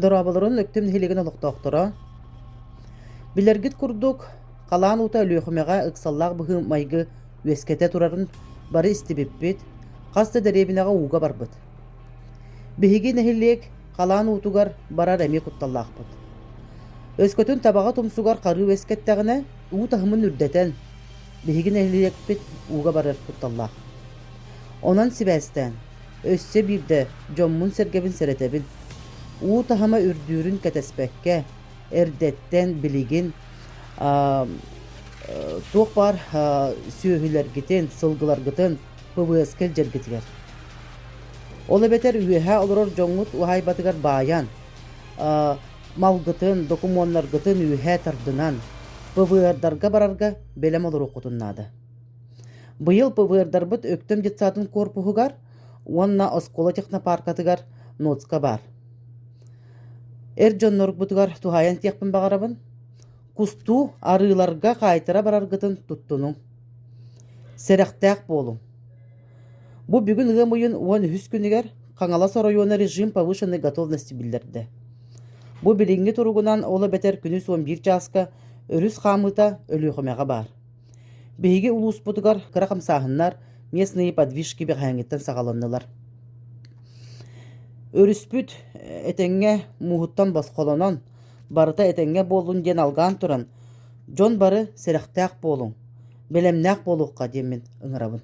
Дорооболорун Өктөм нэһилиэгин олохтоохторо. Билэргит курдук, халаан уута Өлүөхүмэҕэ ыксаллаах быһыы-майгы үөскэтэ турарын бары истибиппит, хас да дэриэбинэҕэ ууга барбыт. Биһиги нэһилиэк халаан уутугар барар эмиэ кутталлаахпыт. Өскөтүн Табаҕа тумсугар харыы үөскэттэҕинэ, уу таһымын үрдэтэн, биһиги нэһилиэкпит ууга барар кутталлаах. Онон сибээстээн, өссө биирдэ дьоммун-сэргэбин сэрэтэбин. Уу таһыма үрдүүрүн кэтэспэккэ, эрдэттэн билигин туох баар сүөһүлэргитин, сылгыларгытын ПВС-ка илдьэргитигэр. Ол эбэтэр үөһээ олорор дьоҥҥут уһаайбатыгар баайан, малгытын, докумуоннаргытын үөһээ тардынан, ПВР-дарга барарга бэлэм олоруоххутун наада. Быйыл ПВР-дарбыт Өктөм детсадын корпуһугар уонна оскуола технопаркатыгар НОЦ-ка баар. Эр дьоннорбутугар туһаайан этиэхпин баҕарабын, кустуу арыыларга хаайтара бараргытын туттунуҥ. Сэрэхтээх буолуҥ. Бу бүгүн ыам ыйын 13 күнүгэр Хаҥалас оройуона режим повышенной готовности биллэрдэ. Бу билиҥҥи туругунан ол эбэтэр күнүс 11 чааска өрүс хаамыыта Өлүөхүмэҕэ баар. Биһиги улууспутугар кыра хамсааһыннар, местные подвижки бэҕэһээҥҥиттэн саҕаланнылар. Өрүспүт этэҥҥэ мууһуттан босхолонон, барыта этэҥҥэ буоллун диэн алгаан туран, дьон бары сэрэхтээх буолуҥ, бэлэмнээх буолуохха диэммин ыҥырабын.